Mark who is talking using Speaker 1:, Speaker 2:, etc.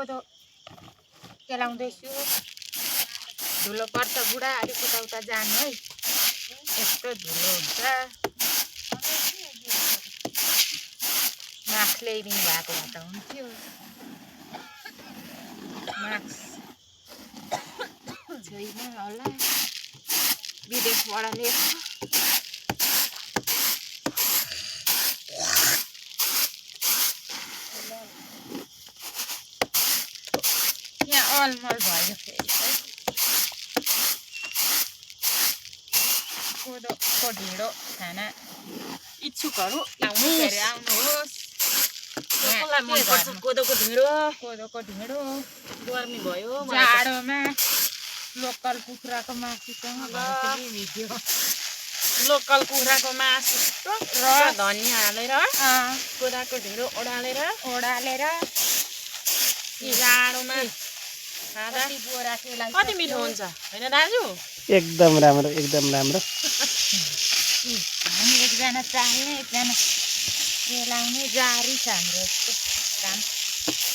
Speaker 1: कोदो केलाउँदैछु धुलो पर्छ बुढा अलिक उता जानु है यस्तो धुलो हुन्छ मास्क ल्याइदिनु भएको भए त हुन्थ्यो मास्क छैन होला विदेशबाट ल्याएको यहाँ अलमल भयो फेरि कोदोको ढिँडो खान
Speaker 2: इच्छुकहरू
Speaker 1: आउनुहोस्
Speaker 2: कसलाई मनपर्छ कोदोको ढिँडो
Speaker 1: कोदोको ढिँडो
Speaker 2: गर्मी भयो
Speaker 1: जाडोमा लोकल कुखुराको मासुसँग भन्दाखेरि भिडियो
Speaker 2: लोकल कुखुराको मासु र धनिया हालेर कोदाको ढिँडो ओडालेर जाडोमा खाँदा कति मिठो हुन्छ होइन दाजु
Speaker 3: एकदम राम्रो
Speaker 1: हामी एकजना चाल्ने एकजना केलाउने जारी छ हाम्रो यस्तो काम